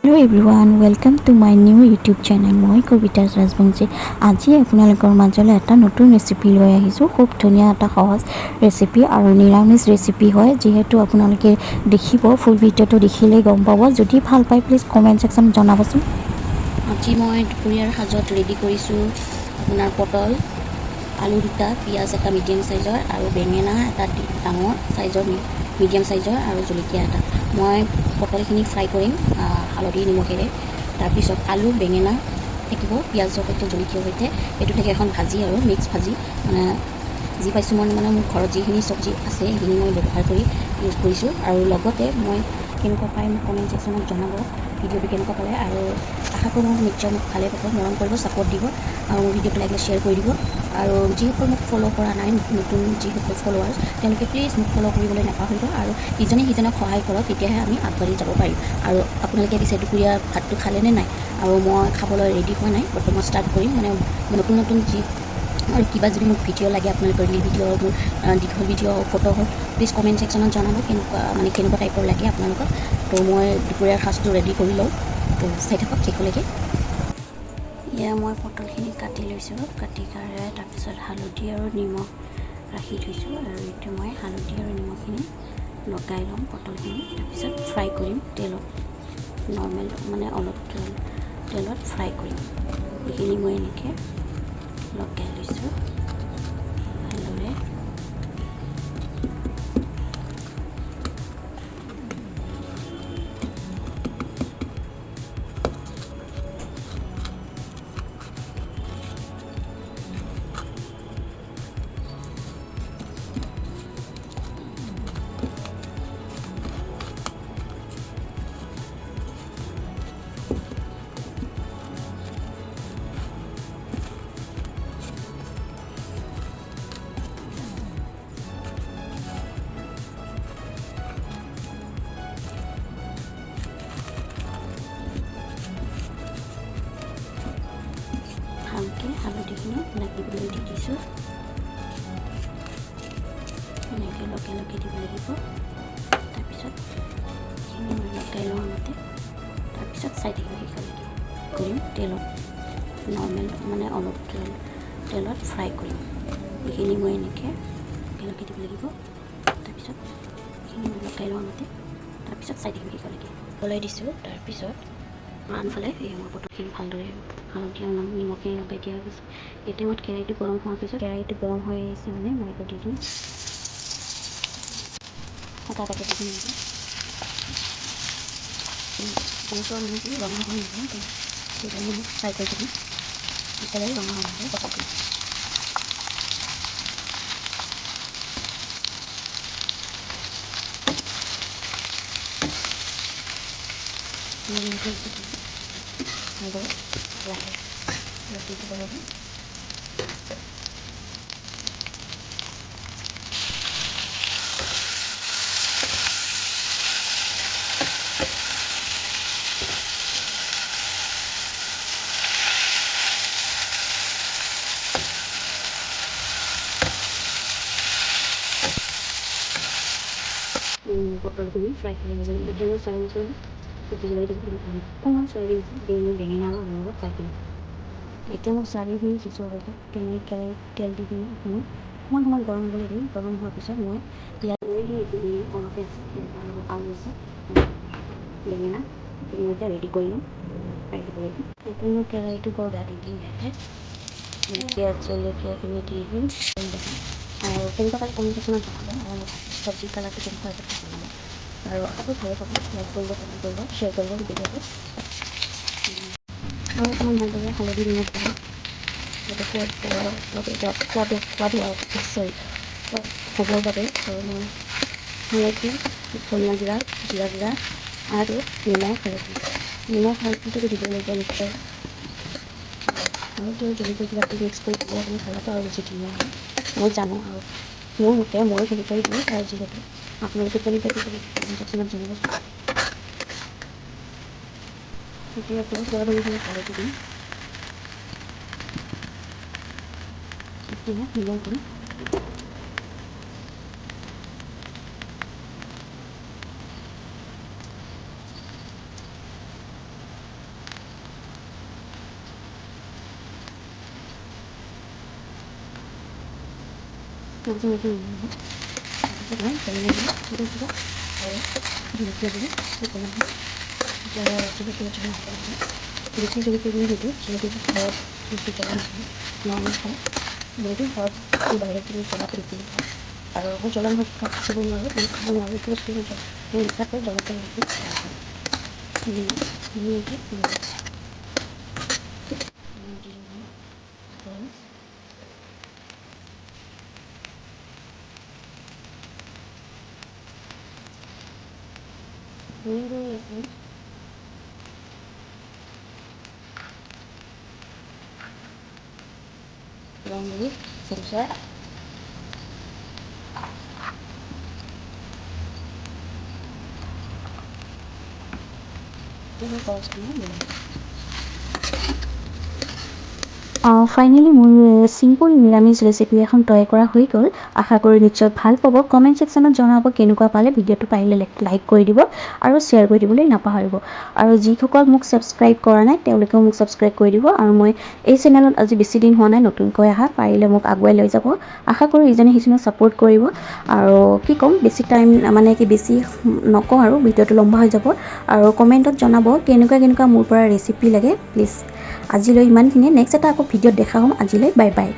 Hello everyone, welcome to my new YouTube channel. মই কবিতা ৰাজবংশী। আজি আপোনালোকৰ মাজলৈ এটা নতুন ৰেচিপি লৈ আহিছোঁ। খুব ধুনীয়া এটা সহজ ৰেচিপি আৰু নিৰামিষ ৰেচিপি হয়। যিহেতু আপোনালোকে দেখিব, ফুল ভিডিঅ'টো দেখিলেই গম পাব। যদি ভাল পায়, প্লিজ কমেণ্ট ছেকশ্যনত জনাবচোন। আজি মই দুপৰীয়াৰ সাজত ৰেডি কৰিছোঁ আপোনাৰ পটল, আলু দুটা, পিঁয়াজ এটা মিডিয়াম চাইজৰ আৰু বেঙেনা এটা ডাঙৰ চাইজৰ, মিডিয়াম চাইজৰ আৰু জলকীয়া এটা। মই পটলখিনি ফ্ৰাই কৰিম হালধি নিমখেৰে। তাৰপিছত আলু, বেঙেনা থাকিব পিঁয়াজৰ সৈতে, জলকীয়াৰ সৈতে। এইটো থাকে এখন ভাজি আৰু মিক্স ভাজি। মানে যি পাইছোঁ মই, মানে মোৰ ঘৰত যিখিনি চব্জি আছে, সেইখিনি মই ব্যৱহাৰ কৰি ইউজ কৰিছোঁ। আৰু লগতে মই কেনেকুৱা পায় মোক কমেণ্ট ছেকশ্যনত জনাব, ভিডিঅ'টো কেনেকুৱা পালে। আৰু আশা কৰোঁ নিশ্চয় মোক ভালে পাব, মৰম কৰিব, ছাপোৰ্ট দিব আৰু মোৰ ভিডিঅ'টো লাগিলে শ্বেয়াৰ কৰি দিব। আৰু যিসকল মোক ফ'ল' কৰা নাই, নতুন যিসকল ফ'ল'ৱাৰ্ছ, তেওঁলোকে প্লিজ মোক ফ'ল' কৰিবলৈ নাপাহৰিব আৰু ইজনে সিজনক সহায় কৰক, তেতিয়াহে আমি আগবাঢ়ি যাব পাৰিম। আৰু আপোনালোকে পিছে দুপৰীয়া ভাতটো খালেনে নাই? আৰু মই খাবলৈ ৰেডি হোৱা নাই, বৰ্তমান ষ্টাৰ্ট কৰিম। মানে নতুন নতুন যি আৰু কিবা যদি মোক ভিডিঅ' লাগে আপোনালোকৰ, ৰিল ভিডিঅ', মোৰ দীঘল ভিডিঅ', ফটো হওক, প্লিজ কমেণ্ট ছেকশ্যনত জনাব কেনেকুৱা, মানে কেনেকুৱা টাইপৰ লাগে আপোনালোকক। তো মই দুপৰীয়াৰ সাজটো ৰেডি কৰি লওঁ। তো চাই থাকক শেষলৈকে। এয়া মই পটলখিনি কাটি লৈছোঁ। কাটি কাৰে তাৰপিছত হালধি আৰু নিমখ ৰাখি থৈছোঁ আৰু এতিয়া মই হালধি আৰু নিমখখিনি লগাই ল'ম পটলখিনি। তাৰপিছত ফ্ৰাই কৰিম তেলত, নৰ্মেল মানে অলপ তেলত ফ্ৰাই কৰিম। এইখিনি মই এনেকৈ লগাই লৈছোঁ ভালদৰে। ভালকৈ হালধিখিনি লাগিবলৈ দি দিছোঁ। এনেকৈ লগে লগে দিব লাগিব। তাৰপিছত এইখিনি মই লগাই লওঁ আগতে, তাৰপিছত চাই থাকিব শেষলৈকে। কৰিম তেলত, নৰ্মেল মানে অলপ তেলত ফ্ৰাই কৰিম। এইখিনি মই এনেকৈ একেলগে দিব লাগিব। তাৰপিছত এইখিনি মই লগাই লওঁ আগতে, তাৰপিছত চাই থাকিব শেষলৈকে। ওলাই দিছোঁ। তাৰপিছত আনফালে এই মোৰ পটলখিনি ভালদৰে হালধি আৰু নিমখখিনি লগাই দিয়া গৈছে। এই টাইমত কেৰাহীটো গৰম হোৱাৰ পিছত, কেৰাহীটো গৰম হৈ আহিছে, মানে মই এইটো দি দিম এটা এটাকৈ দি দিম। ওচৰৰ মানুহখিনি ৰঙা হৈ নাযায়, সেইকাৰণে মই ফ্ৰাই কৰি দিম। একেবাৰে ৰঙা হৈ নাযায় পটলখিনি। ভালদৰে লাহে দি দিব লাগে। পটলখিনি ফ্ৰাই কৰি এতিয়া মই চয়াবিন অকণমান চয়াবিন, বেঙেনা আৰু আলুৰ লগত ফ্ৰাই কৰিম। এতিয়া মই চয়াবিনখিনি সিজোৱাৰ বাবে কেৰাহীত তেল দি পিনি অকণমান অকণমান সময় গৰম হ'বলৈ দিম। গৰম হোৱাৰ পিছত মই ইয়াত এইখিনি অলপে আছে আৰু আলু আছে, বেঙেনা, এইখিনি মই এতিয়া ৰেডি কৰি ল'ম, ফ্ৰাই দিব লাগিব। এতিয়া মই কেৰাহীটো গৰম দি দিম। ইয়াতে পিঁয়াজ, জলকীয়াখিনি দি দিম। আৰু কেনেকুৱা পালে কমেণ্ট ছেকশ্যনত জনাব আৰু চব্জি কালাৰটো কেনেকুৱা হৈছে জনাব। আৰু আশা কৰোঁ ভালে পাব। লাইক কৰিব, কমেণ্ট কৰিব, শ্বেয়াৰ কৰিব ভিডিঅ'টো। আৰু অকণমান ভালদৰে হালধি নিমখ দিব যাতে সোৱাদ হোৱাৰ বাবে, সোৱাদ সোৱাদ হোৱাৰ, চৰি, সোৱাদ হ'বৰ বাবে। আৰু মই হালধি, ধনিয়া গুড়া, জিৰা গুড়া আৰু নিমখ, হালধি, নিমখ, হালধিটো দিব লাগিব নিশ্চয়। আৰু জলকীয়া গুড়াটো মিক্স কৰি দিলে আপুনি কালাৰটো আৰু বেছি ধুনীয়া হয়। মই জানো আৰু মোৰ মতে ময়ো সেনেকৈ দিওঁ। আৰু যিহেতু আপোনালোকে কেনেকৈ দিব, কমেণ্ট ছেকশ্যনত জনাবচোন। এতিয়া সোৱাদ অনুসৰি হালধি দিম। এতিয়া নিমখ দিম। আৰু জলকীয়া গুড়ি অকণমান, জলকীয়া বেছি জলকীয়া গুড়ি নিদিওঁ, যিহেতু ঘৰত বেছি জ্বলা নাখাওঁ, নৰ্মেল খাওঁ। মইতো ঘৰত বাহিৰত কিন্তু জ্বলাটো বেছি খাওঁ আৰু মই জ্বলা নোহোৱাকৈ থাকিব নোৱাৰোঁ, মই খাব নোৱাৰোঁ। এইটো বস্তু মই মিঠাকৈ জলকীয়া বেছি বেয়া পাওঁ। ধুনীয়াকৈ ৰং চেঞ্চাৰ ফাইনেলি মোৰ চিম্পল নিৰামিষ ৰেচিপি এখন তৈয়াৰ কৰা হৈ গ'ল। আশা কৰোঁ নিশ্চয় ভাল পাব। কমেণ্ট ছেকশ্যনত জনাব কেনেকুৱা পালে। ভিডিঅ'টো পাৰিলে লাইক কৰি দিব আৰু শ্বেয়াৰ কৰি দিবলৈ নাপাহৰিব। আৰু যিসকল মোক ছাবস্ক্ৰাইব কৰা নাই, তেওঁলোকেও মোক ছাবস্ক্ৰাইব কৰি দিব। আৰু মই এই চেনেলত আজি বেছি দিন হোৱা নাই, নতুনকৈ অহা, পাৰিলে মোক আগুৱাই লৈ যাব। আশা কৰোঁ ইজনে সিজনক ছাপোৰ্ট কৰিব। আৰু কি ক'ম, বেছি টাইম মানে কি বেছি নকওঁ আৰু ভিডিঅ'টো লম্বা হৈ যাব। আৰু কমেণ্টত জনাব কেনেকুৱা কেনেকুৱা মোৰ পৰা ৰেচিপি লাগে, প্লিজ। আজিলৈ ইমানখিনিয়ে। নেক্সট এটা আকৌ ভিডিঅ'ত দেখা হ'ম। আজিলৈ বাই বাই।